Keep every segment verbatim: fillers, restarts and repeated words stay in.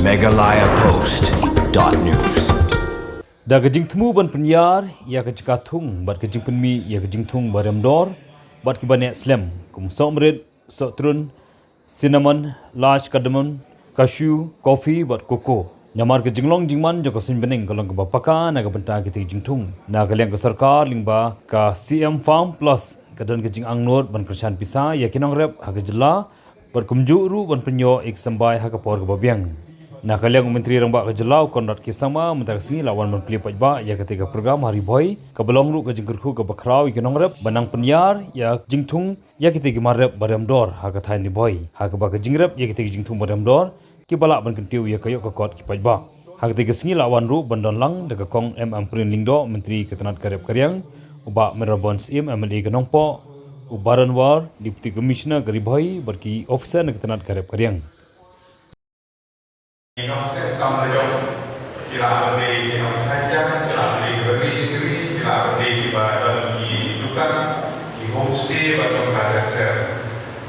Meghalaya Post dot news. Da ka jingthmu ban pynïar ïa ka jaka thung bad ka jingpynmih ïa ka jingthung ba rem dor bad kiba neh slem, kum sohmrit, sohtrun, cinnamon, lach, cardamom, cashew, coffee bad cocoa. Namar ka jinglong jingman jong ka suiñ bneng ka long kaba paka na ka bynta kitei ki jingthung. Na ka liang ka sorkar lyngba ka C M Farm Plus ka don ka jingangnud ban kyrshan pisa ïa ki nongrep ha ka jylla bad kumjuh ruh ban pynïoh ïa ki symbai ha ka por kaba biang. Na ka liang u Myntri Rangbah ka jylla u Conrad K Sangma mynta ka sngi la wan ban plie paidbah ïa katei ka program ha Ri Bhoi kaba long ruh ka jingkyrkhu kaba khraw ïa ki nongrep ban nang pynïar ïa ka jingthung ïa kitei ki mar rep ba rem dor ha ka thaiñ Ri Bhoi, ha kaba ka jingrep ïa kitei ki jingthung ba rem dor kiba lah ban kyntiew ïa ka ïoh ka kot ki paidbah. Ha katei ka sngi la wan ruh ban don lang da ka Kong M Ampareen Lyngdoh, Myntri ka tnat ka rep ka riang, u Bah Mayral Born Syiem, M L A ka Nongpoh, u Baron War, Deputy Commissioner ka Ri Bhoi bad ki officer na ka tnat ka rep ka riang. Ki nongshah kam la jong, ki la ban dei ki nongshah jam, ki la ban dei ki ba ri jingri, ki la ban dei ki ba don ki dukan, ki homestay bad ki ba ter ter.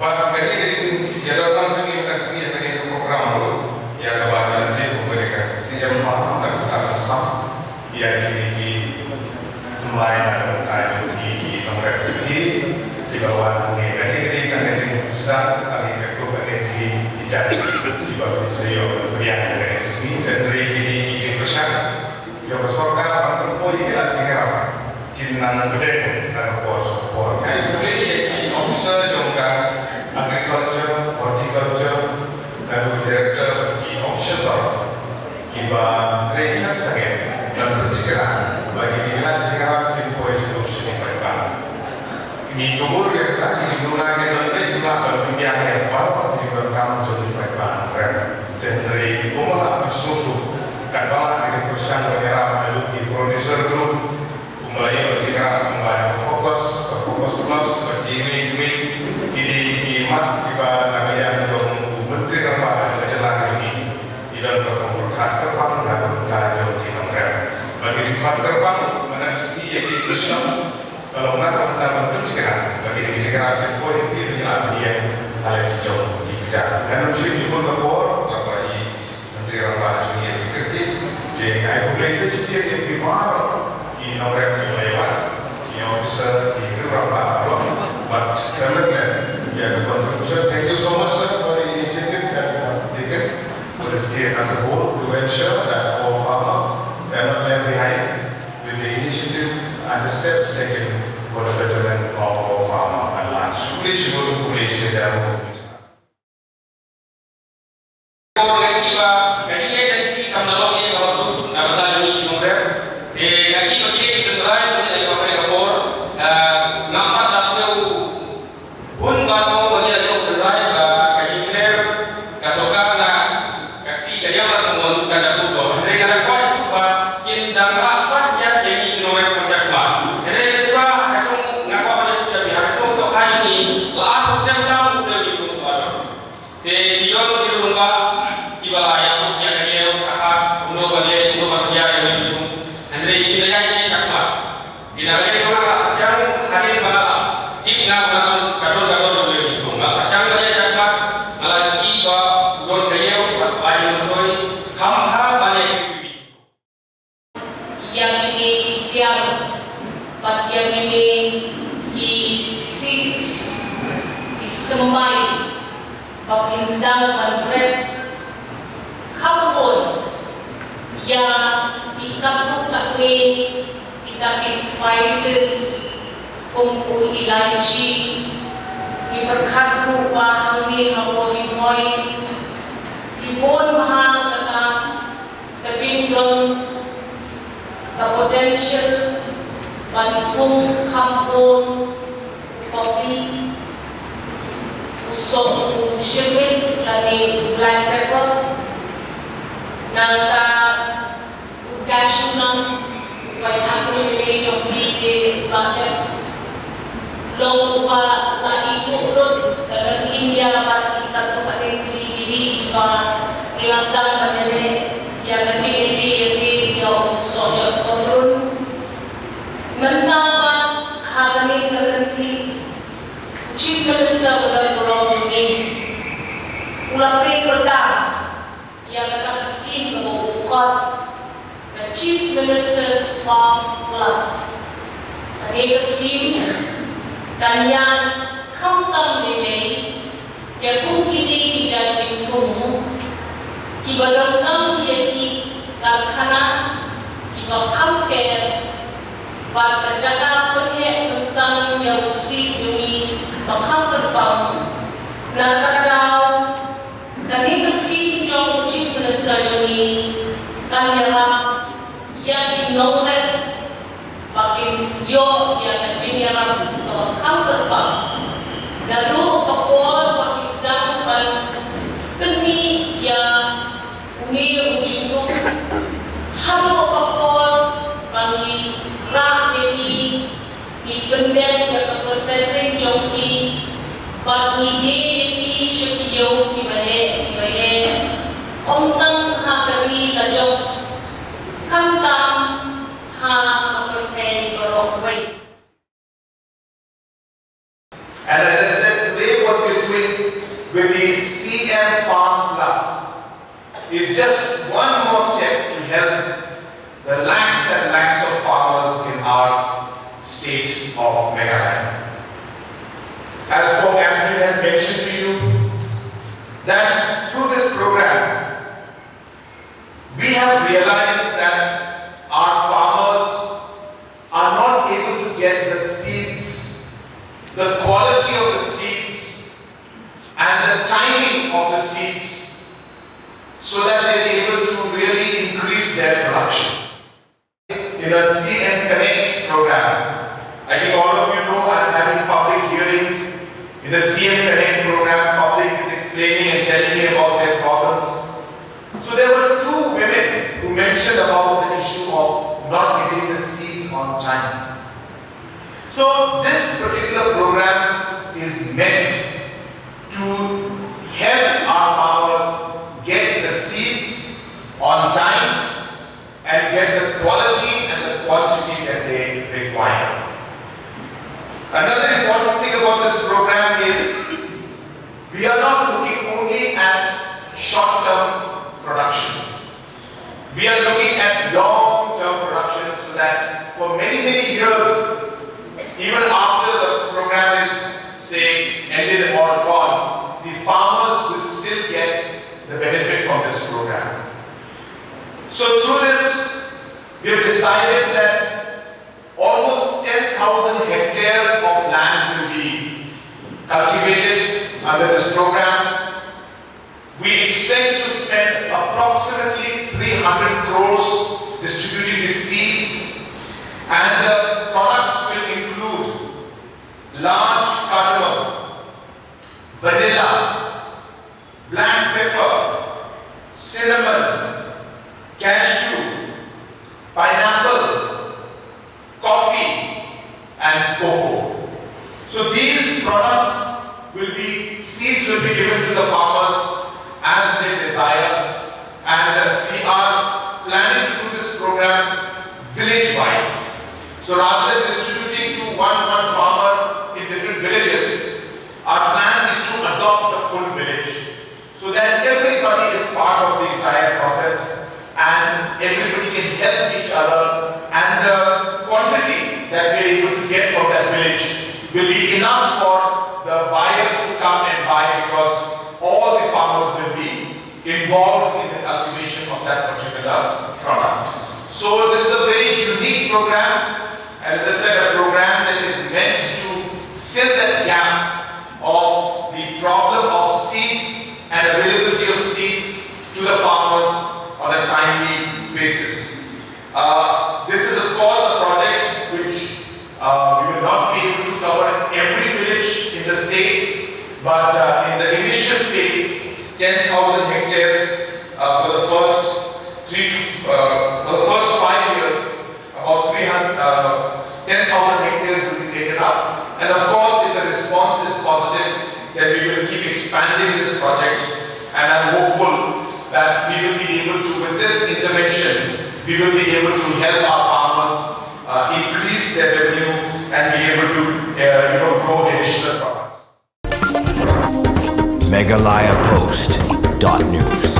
Bad ka dei ïa don lang ka dei ka si ïa ka dei ka program ruh ïa ka ba ka dei ka dei ka C M Farm, ka ka sam ïa kine ki symbai na ka bynta jong ki, ki nongrep ki, kiba wan hangne. Kane ka dei ka jingstad, kane ka dei ka jingïaid kiba sa ïoh pdiang ha kane ka sngi. Hynrei kine ki jingkyrshan jong ka sorkar ban pynpoi ïa ki lad jingïarap kin nang bteng ha ka por sha ka por. Ngai pyrshah ïa ki officer jong ka agriculture, horticulture, bad u director ki officer ba kiba trei sngewsih ban pyntikna ba kine ki lad jingïarap kin poi sha u sha u paidbah. Ngi kubur ïa ka, ngi duna ngi don beit, ngi lah ban pynbiang ïa baroh ki jingdonkam jong u paidbah. Te hynrei kumba la pynsngewthuh, katba la ki kyrshan ban ïarap naduh ki producer group, kumba la ïoh jingïarap, kumba ïa ka Focus, ka Focus Plus, bad kiwei kiwei, ki dei ki mat kiba na ka liang jong u Myntri Rangbah ka jylla jong ngi. Ki don ka pyrkhat kyrpang na ka bynta jong ki nongrep. Bad ki pyrkhat kyrpang mynta sngi ïa ki kyrshan ka long na ka bynta ban pynthikna ba ki dei ki jingïarap ki poi ki dei ki la pdiang ha la ki jong ki kjat. Ngan ym shim shibun ka por, kaba i Myntri Rangbah jong ngi ïa ki kyrkieh. Te ai khublei sa shisien ïa phi baroh ki nongrep kiba la ïa wan, ki officer, ki briew rangbah baroh. Bad kyrmen lem ïa ka contribution. Thank you so much, sir, for the initiative that you have taken for the state as a whole to ensure that our farmer cannot left behind with the initiative and the steps taken for the betterment of our farmer at large. Khublei shibun, khublei shibun. Ko ngi ba ka ine dan ti kam da long ïa ka wasu na bynta jong ngi ki nongrep. Te ngi ba ki ki tynrai ko ïa ka por ka por, eh, namar da sngewthuh bun ba ko ba ïa ka tynrai ba ka jingkler ka sorkar na ka ti ka ïa ma ka mon ka da tu ko. Hynrei nga da kwah shuh ba kin dang la kwah ïa ki nongrep ka Chakma. Hynrei shuwa ka song nga kwah ba ïa tu ïa ka song ko ai ni la a ko stem dang u ni ko ba. Te ki ïoh ki rung ba kiba la ïa tu ïa ka ïa ka ha kumno ba ïa kumno ba ïa ïa ni tu. Hynrei ki la ïa ki Chakma. Ki la ïa ki ba la siang hadien ba la. Ki nga ba la ka don ka don ïa ni tu. Ba siang ba ïa Chakma. Ba la ki ba don ka ïa ba ba ïa tu. Kham ha ba ïa ki. Ïa kine ki tiar bad ïa kine ki seeds, ki symbai ba kin sdang ban rep kham bun ïa ki katto katne kita ki spices kum u elaichi, ki pyrkhat ruh ba hangne ha Ri Bhoi ki bun bha kata ka jingdon ka potential ban thung kham bun coffee, u sop u shyrwit lane u black pepper, nangta u cashew nut, u painapple lane jong ki te u la tep. Long uba la ïathuh lut da ka India bad ki katto katne tylli ki ri kiba ngi la sdang ban ïaleh ïa ka jingïadei ïadei ïa u soh ïa u sohtrun. Mynta pat ha kane ka lynti u Chief Minister u dei u rong jong ngi u la plie pyrta ïa kata ka Minister's Farm Plus. Kane ka skim kan ïaid khamtam lei lei ïa kum kine ki jait jingthmu kiba donkam ïa ki karkhana kiba kham pher bad ka jaka pynheh pynsang ïa u siej jong ngi ba kham kyrpang. Na kata ka daw, kane ka skim jong u Chief Minister jong ngi kan ïarap ïa ki nongrep ba kin ïoh ïa ka jingïarap kaba kham kyrpang. Naduh ka por ba ki sdang ban pynmih ïa une u jingthmu haduh ka por ba ngi rah ïa ki, ngi pyndep ïa ka processing jong ki bad ngi die ïa ki sha ki ïew kiba heh kiba heh. Ym tang ha ka ri la jong, khamtam ha ka pyrthei baroh kawei. And as I said, today what we're doing with the C M Farm Plus is just one more step to help the lakhs and lakhs of farmers in our state of Meghalaya. As Sir Andrew has mentioned to you, that through this program, we have realized that our farmers are not able to get the seeds, the quality of the seeds, and the timing of the seeds, so that they're able to really increase their production. In the C M Connect program, I think all of you know I'm having public hearings in the C M Connect program. Public is explaining and telling me about their problems. So there were two women who mentioned about the issue of not getting the seeds on time. So this particular program is meant to help our farmers get the seeds on time and get the quality and the quantity that they require. Another important thing about this program is we are not looking only at short-term production. We are looking at long-term production so that for many, many years, even after the program is, say, ended or gone, the farmers will still get the benefit from this program. So through this, we have decided that almost ten thousand hectares of land will be cultivated under this program. We expect to spend approximately three hundred crores distributing the seeds, and the products will include large cardamom, vanilla, black pepper, cinnamon, cashew, pineapple, coffee, and cocoa. So these products will be, seeds will be given to the farmers as they desire, and we are planning to do this program village-wise. So rather than distributing to one, one farmer in different villages, our plan is to adopt the full village so that everybody is part of the entire process and everybody can help each other, and the quantity that we are able to get from that village will be enough for the buyers to come and buy, because all the farmers will be involved in the cultivation of that particular product. So this is a very unique program, and as I said, a program that is meant to fill that gap of the problem of seeds and availability of seeds to the farmers on a timely basis. Uh, this is, of course, a project which uh, we will not be able to cover every village in the state, but uh, in the initial phase, ten thousand hectares uh, for the first three to, uh, for the first five years, about three hundred, uh, ten thousand hectares will be taken up. And of course, if the response is positive, then we will keep expanding this project. And I'm hopeful that we will be able to, with this intervention, we will be able to help our farmers uh, increase their revenue and be able to, uh, you know, grow additional products. Meghalaya Post dot news.